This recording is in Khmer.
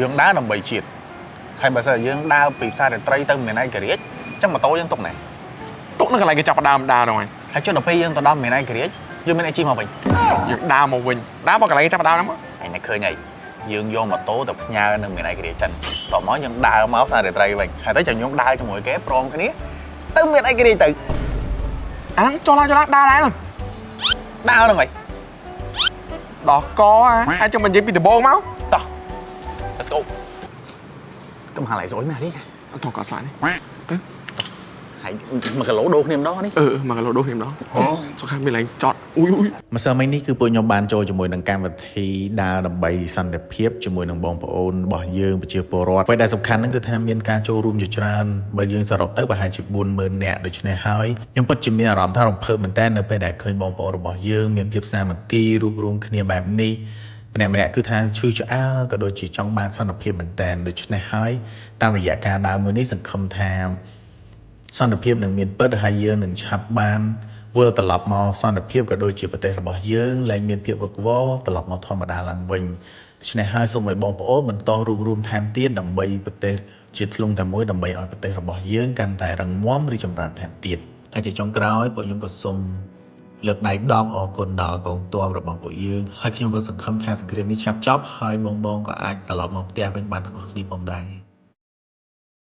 យើងដើរដើម្បីជាតិហើយបើសិនជាយើងដើរពីផ្សាររាត្រីទៅមានឯករាជ្យអញ្ចឹងម៉ូតូយើងទុកណា ទុកនៅកន្លែងគេចាប់ផ្ដើមដើរហ្នឹងហើយ ហើយចុះដល់ពេលយើងទៅដល់មានឯករាជ្យយើងមានអីជិះមកវិញ យើងដើរមកវិញដើរមកកន្លែងគេចាប់ផ្ដើមហ្នឹងមក ហើយអ្នកឃើញហើយយើងយកម៉ូតូទៅផ្ញើនៅមានឯករាជ្យសិនតោះមកយើងដើរមកផ្សាររាត្រីវិញហើយទៅចាំខ្ញុំដើរជាមួយគេព្រមគ្នាទៅមានឯករាជ្យទៅ អាហ្នឹងចុះឡើងចុះឡើងដើរដែរហ្នឹង ដើរហ្នឹងហើយ ដល់កហ่าហើយចាំមិននិយាយពីដំបូងមក តោះ let's go កំហាឡៃស្អុយមែននេះ អត់តកអត់ស្លានេះទៅ ហើយ1គីឡូដូរគ្នាម្ដងនេះ អឺ1គីឡូដូរគ្នាម្ដងអូសុខាមានកន្លែងចតអ៊ុយអ៊ុយ ម្សិលមិញនេះគឺពួកខ្ញុំបានចូលជាមួយនឹងកម្មវិធីដើរដើម្បីសន្តិភាពជាមួយនឹងបងប្អូនរបស់យើងប្រជាពលរដ្ឋអ្វីដែលសំខាន់ហ្នឹងគឺថាមានការចូលរួមជាច្រើនបើយើងសរុបទៅប្រហែលជា40000នាក់ដូច្នេះហើយខ្ញុំពិតជាមានអារម្មណ៍ថារំភើបមែនតើនៅពេលដែលឃើញបងប្អូនរបស់យើងមានភាពសាមគ្គីរួបរួមគ្នាបែបនេះម្នាក់ម្នាក់គឺថាឈឺឆ្អាលក៏ដូចជាចង់បានសន្តិភាពមែនតើដូច្នេះហើយតាមរយៈការដើរមួយនេះសង្ឃឹមថា សន្តិភាពនឹងមានពិតហើយយើងនឹងឆាប់បានវិលត្រឡប់មកសន្តិភាពក៏ដូចជាប្រទេសរបស់យើងលែងមានភាពវឹកវរត្រឡប់មកធម្មតាឡើងវិញដូច្នេះហើយសូមឲ្យបងប្អូនបន្តរួបរួមថែមទៀតដើម្បីប្រទេសជាធ្លុងតែមួយដើម្បីឲ្យប្រទេសរបស់យើងកាន់តែរឹងមាំរីកចម្រើនថែមទៀតហើយជាចុងក្រោយពួកខ្ញុំក៏សូមលើកដៃដប់អរគុណដល់កងទ័ពរបស់ពួកយើងហើយខ្ញុំក៏សង្ឃឹមថាសង្គ្រាមនេះឆាប់ចប់ហើយបងៗក៏អាចត្រឡប់មកផ្ទះវិញបានទាំងអស់គ្នាផងដែរ។